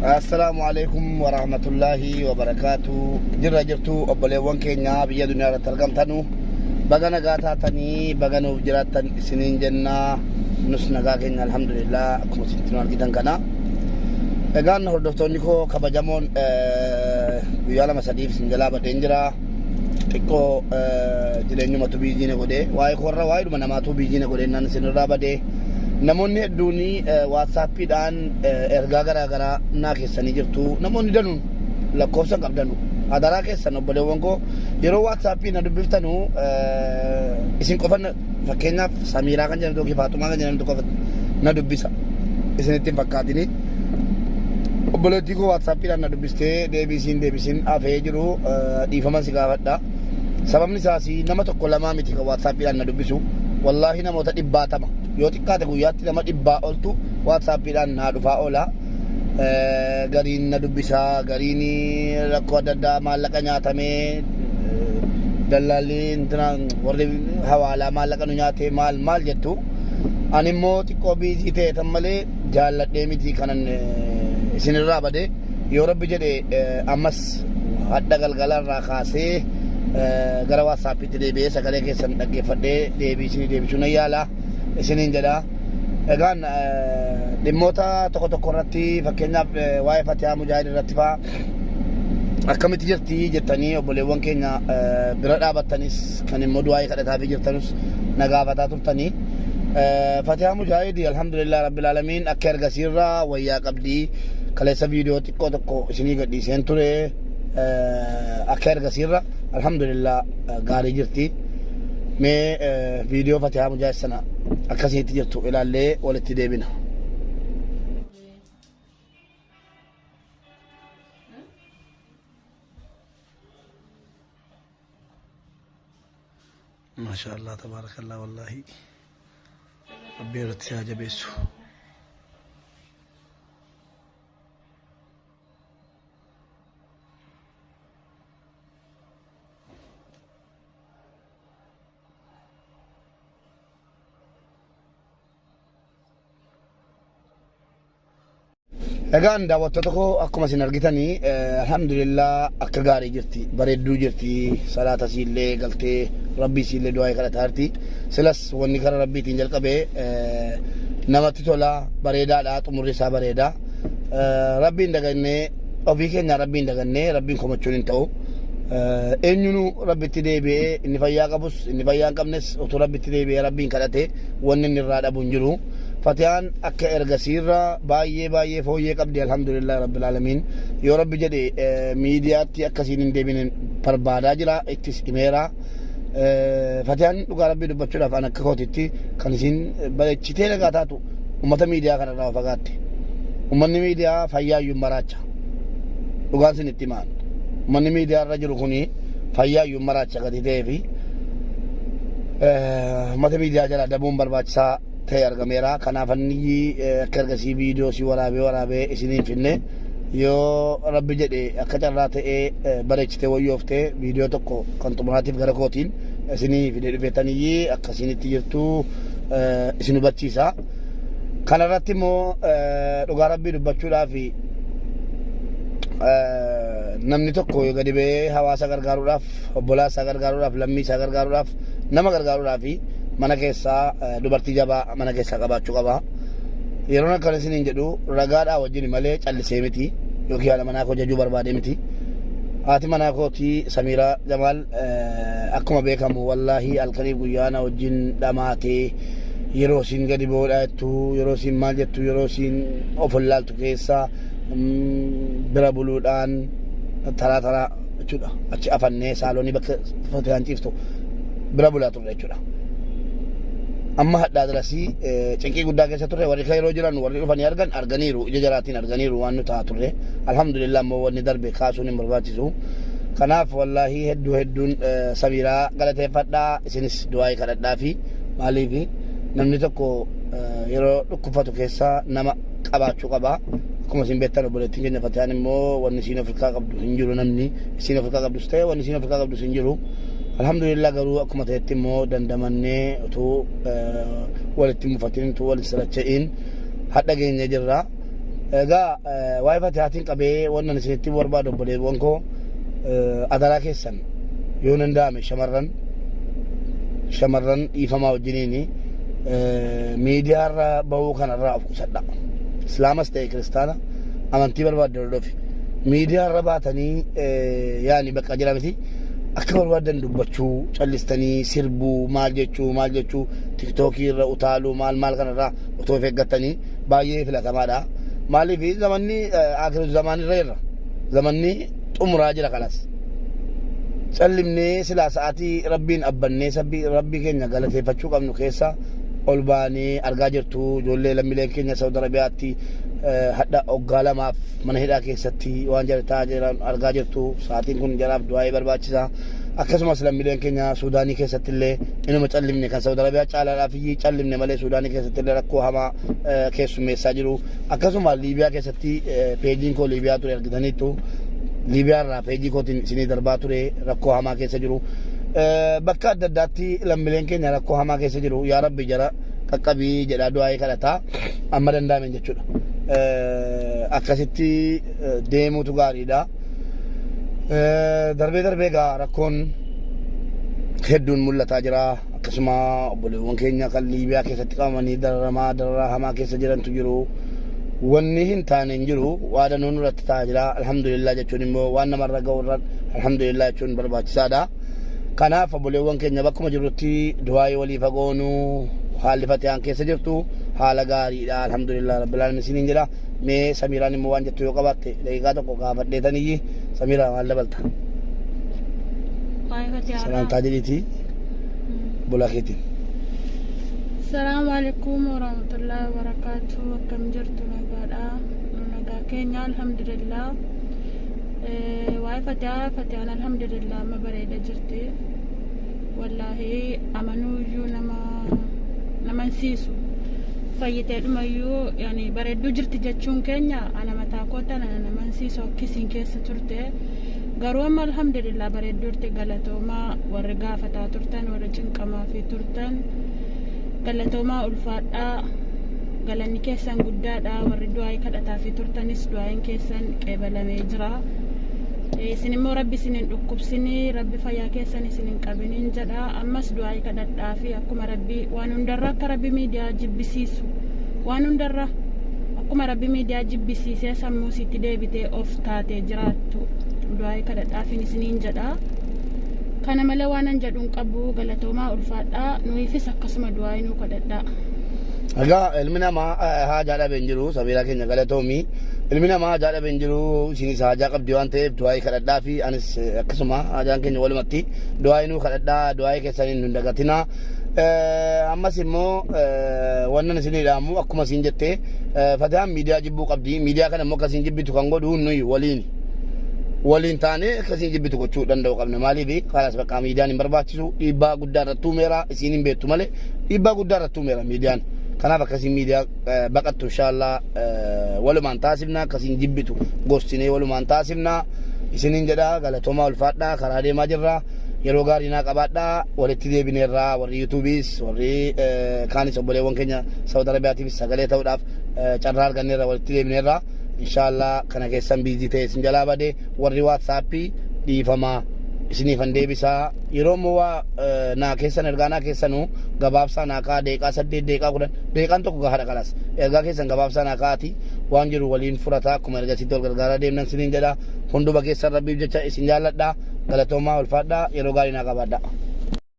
Assalaamu alaikum warahmatullaahi wabarakaatu. Jirra jirtu obboleewwan keenya biyya duniyaa irratti argamtanu, baga nagaa taatanii, baga nuuf jiraattan isiniin jennaa. Nus nagaa keenya, alhamdulillah. Akkuma isinitti nu argitan kana. Egaan hordoftoonni koo kabajamoon, guyyaa 2 3f isin jalaa badeen jira. Xiqqoo jireenyumatu busy na godhee, waa'ee koorra waa'eedhuma namaatu busy na godhee naan isinirraa badee. Namoonni hedduun WhatsAppiidhaan ergaa garaa garaa naa keessanii jirtu. Namoonni danuun lakkoofsa hin qabdanu. Adaraa keessan, obboleewwan koo, yeroo WhatsAppii na dubbiftanu isin qofa, fakkeenyaaf Samiiraa kan jedhamtu yookiin Faaxumaa kan jedhamtu qofa na dubbisa. Isinitti hin fakkaatini. Obboleettii koo WhatsAppiidhaan na dubbistee deebii isiin deebisin hafee jiru dhiifama si gaafadha. Sababni isaas nama tokko lamaa miti kan WhatsAppiidhaan na dubbisu. Wallaahi namoota dhibbaatama. Yoo xiqqaate guyyaatti nama 100 oltu WhatsAppiidhaan naa dhufaa oola. Gariin na dubbisaa, gariin rakkoo adda addaa, maallaqa nyaatamee, dallaalli warri hawaalaa maallaqa nu nyaatee, maal maal jettu. Ani immoo xiqqoo busy ta'e tan malee jaalladhee miti kanan isinirraa bade. Yoo Rabbi jedhe ammas hadha galgala irraa kaasee gara WhatsAppiitti deebi'ee sagalee keessan dhaggeeffadhee deebii isinii deebisuu nan yaala isiniin jedha. Egaan dhimmoota tokko tokko irratti, fakkeenyaaf waa'ee Fatihaa Mujaahid irratti fa'aa, akkamitti jirti jettanii obboleewwan keenya bira dhaabattanis, kan immoo du'aa'ii kadhataafii jirtanus na gaafataa turtanii. Fatihaa Mujaahid alhamdulillah rabbil aalamiin akka ergasiirraa wayyaa qabdi. Kaleessa viidiyoo xiqqoo tokko isinii gadhiiseen ture. Akka ergasiirra alhamdulillah gaarii jirti. Mee viidiyoo Fatihaa Mujaahid sana akkasitti jirtu ilaallee walitti deebina. Maasha Allah, tabaarakallah, wallaahi Rabbi irratti si haa jabeessu. Egaan daawwattoota koo, akkuma isin argitanii alhamdulillah akka gaarii jirti, bareedduu jirti. Salaata isiillee galtee Rabbii isiillee du'aa kadhataa jirti. Silas wanni karaa Rabbiitiin jalqabee namatti tola, bareedaadha, xumurri isaa bareeda. Rabbiin dagannee, ofii keenya Rabbiin dagannee Rabbiin komachuun hin ta'u. Eenyunuu Rabbitti deebi'ee, inni fayyaa qabus inni fayyaa hin qabnes, utuu Rabbitti deebi'ee Rabbiin kadhate wanni inni irraa dhabu hin jiru. Fatiyaan akka ergasiirra baay'ee baay'ee fooyyee qabdi, alhamdulillah rabbil aalamiin. Yoo Rabbi jedhe miidiyaatti akkasiin hin deebine barbaadaa jira, ittis himeera. Fatiyaan dhugaa Rabbii dubbachuudhaaf an akka kootitti kan isiin bareechitee nagaa taatu uummata miidiyaa kanarraa of fagaatte. Uummanni miidiyaa fayyaa iyyuu maraacha. Dhugaan sin itti himaan. Uummanni miidiyaa irra jiru kuni fayyaa iyyuu maraacha gadi ta'ee fi uummata miidiyaa jala dabuun barbaachisaa ta'e argameera. Kanaaf anni akka ergasii viidiyoo si waraabee waraabee isiniin finne. Yoo Rabbi jedhe akka carraa ta'ee bareechitee wayyooftee viidiyoo tokko kan xumuraatiif gara kootiin isinii fide dhufeetaniyyii akkasiinitti jirtu isin hubachiisa. Kanarratti immoo dhugaa Rabbii dubbachuudhaaf namni tokko gadi ba'ee hawaasa gargaaruudhaaf, obbolaa isaa gargaaruudhaaf, lammii isaa gargaaruudhaaf, nama gargaaruudhaaf mana keessaa dubartii jabaa mana keessaa qabaachuu qaba. Yeroon akkana isiniin jedhu ragaadhaa wajjin malee callisee miti yookiin haadha manaa koo jajuu barbaadee miti. Haati manaa kootii Samiiraa Jamaal akkuma beekamu wallaahi halkaniif guyyaa na wajjin dhamaatee, yeroo isiin gadi boodhaa jettu, yeroo isiin maal jettu, yeroo isiin of wallaaltu keessa bira buluudhaan taraa taraa jechuudha. Achi afannee saaloonii bakka Fatiyaan ciiftu bira bulaa turre jechuudha. Amma hadhaa dirasii cinqii guddaa keessa turre. Warri kan yeroo jiran warri dhufanii argan arganiiru, ija jaraatiin arganiiru waan nu ta'aa turre. Alhamdulillah, immoo wanni darbe kaasuun hin barbaachisu. Kanaaf wallaahi hedduu hedduun Samiiraa galateeffadhaa, isinis du'aa'ii kadhadhaa fi maaliif namni tokko yeroo dhukkubfatu keessa nama qabaachuu qaba. Akkuma isin beektan obboleettiin keenya Fatiyaan immoo wanni isiin ofirkaa qabdu hin jiru, namni isiin ofirkaa qabdus ta'e wanni isiin ofirkaa qabdus hin jiru. Alhamdulillah, garuu akkuma ta'etti immoo dandamannee utuu walitti mufatin, utuu walitti salacha'in hadha geenye jirra. Egaa waa'ee Fatihaatiin qabee wannan isinitti barbaadu, obboleewwan koo, adaraa keessan yoo danda'ame shamarran dhiifamaa wajjiniini miidiyaarra bahuu kanarraa of qusadha. Islaamas ta'e Kiristaana, amantii barbaadde hordofi. Miidiyaarra baatanii yaani bakka jira miti, akka barbaadan dubbachuu, callistanii sirbuu, maal jechuu, maal jechuu, TikTokii irra utaaluu, maal maal kanarraa otoo of eeggattanii baay'ee filatamaadha. Maaliif, zamanni akiru zamaanirra irra zamanni xumuraa jira kanas. Callimnee silaa sa'aatii Rabbiin abbannee sabbii Rabbii keenya galateeffachuu qabnu keessa ol baanee argaa jirtu. Ijoollee lammiileen keenya Saudi Arabiyaatti hadha waggaa 2f mana hidhaa keessatti waan jara ta'aa jiran argaa jirtu. Sa'aatiin kun jaraaf du'aa'ee barbaachisa. Akkasumas lammiileen keenya Suudaanii keessatti illee inuma callimne, kan Saudi Arabiyaa caalaadhaaf iyyuu callimne malee, Suudaanii keessatti illee rakkoo hamaa keessummeessaa jiru. Akkasuma Liibiyaa keessatti peejiin koo Liibiyaa ture argitaniittu. Liibiyaa irraa peejii kootiin isinii darbaa ture, rakkoo hamaa keessa jiru. Bakka adda addaatti lammiileen keenya rakkoo hamaa keessa jiru. Yaa Rabbi jara qaqqabii jedhaa du'aa'ee kadhataa amma danda'ameen jechuudha. Akkasitti deemuutu gaariidha. Darbee darbee egaa rakkoon hedduun mul'ataa jira. Akkasuma obboleewwan keenya kan Liibiyaa keessatti qabamanii dararamaa dararaa hamaa keessa jirantu jiru. Wanni hin taane hin jiru. Waa danuun irratti ta'aa jira. Alhamdulillah jechuun immoo waan namarra ga'u irra alhamdulillah jechuun barbaachisaadha. Kanaaf obboleewwan keenya, bakkuma jirrutti du'aayii walii fagoonu. Haalli Fatiyaan keessa jirtu haala gaariidha. Alhamdulillah rabbil alamin isiniin jedha. Mee Samiiraan immoo waan jettu yoo qabaatte daqiiqaa tokko gaafadheetaniyyi. Samiiraa, maal dabalta? Waa'ee Fatihaadhaa. Salaamtaa jedhiitii bulaa keetiin. Salaamu alaikum warahmatullahi wabarakatuh. Akkam jirtu? Nagaadha? Nagaa keenya, alhamdulillah. Waa'ee Fatihaa, Fatiyaan alhamdulillah amma bareeda jirti. Wallaahi amanuuyyuu nama namansiisu. Fayyitee dhumayyuu yani bareedduu jirti jechuun keenya ana mataa koo tana namansiisu akkisiin keessa turte. Garuu amma alhamdulillah bareedduu jirti. Galatoomaa warri gaafataa turtan, warri cinqamaa fi turtan. Galatoomaa, ulfaadhaa, galanni keessan guddaadha. Warri du'aa'ii kadhataa fi turtanis du'aa'iin keessan qeebalamee jira. Isin immoo Rabbi isin hin dhukkubsinii, Rabbi fayyaa keessan isin hin qabiniin jedha. Ammas du'aa'ii kadhadhaa fi akkuma Rabbi waan hundarra akka Rabbi miidiyaa jibbisiisu, waan hundarra akkuma Rabbi miidiyaa jibbisiisee sammuu isiitti deebitee of taatee jiraattu du'aa'ii kadhadhaafiin isiniin jedha. Kana malee waan an jedhu hin qabu. Galatoomaa, ulfaadhaa. Nuyiifis akkasuma du'aa'ii nuu kadhadhaa. Egaa ilmi namaa haajaa dhabe hin jiru. Samiiraa keenya, galatoomii. Ilmi namaa haajaa dhabe hin jiru. Isinis haajaa qabdi waan ta'eef du'aa'ii kadhadhaa fi anis akkasuma haajaan keenya walumatti du'aa'ii nuu kadhadhaa, du'aa'ii keessaniin nu hin dagatinaa. Ammas immoo wannan isinii dhaamu, akkuma isin jette, Fatiyaan miidiyaa jibbuu qabdi. Miidiyaa kana immoo akkasiin jibbitu kan godhu nuyi waliini. Waliin taanee akkasiin jibbitu gochuu danda'u qabna. Maaliif, kanas bakka miidiyaan hin barbaachisu, dhiibbaa guddaa irratti uumeera. Isiin hin beektu malee dhiibbaa guddaa irratti uumeera miidiyaan. Kanaaf akkasiin miidiyaa baqattu inshaallah walumaan taasifna, akkasiin jibbitu gorsinee walumaan taasifna. Isiniin jedha, galatoomaa, ulfaadhaa. Karaa deemaa jirra. Yeroo gaarii naa qabaadhaa. Walitti deebineerraa warri YouTubeis, warri kaanis, obboleewwan keenya Saudi Arabiyaatiifis sagalee ta'uudhaaf carraa arganneerra, walitti deebineerra. Inshaallah kana keessan busy ta'e isin jalaa bade, warri WhatsAppii dhiifamaa isiniifan deebisaa. Yeroo immoo waa naa keessan, ergaa naa keessanuu gabaabsaa naa ka'a. Deeqaa 8, deeqaa 10, deeqaan tokko gahaadha. Kalas ergaa keessan gabaabsaa naa ka'aati, waan jiru waliin furataa akkuma ergasitti wal gargaaraa deemnan siniin jedha. Hunduma keessan Rabbiif jecha isin jaalladha. Galatoomaa, ulfaadhaa, yeroo gaarii naa qabaadha.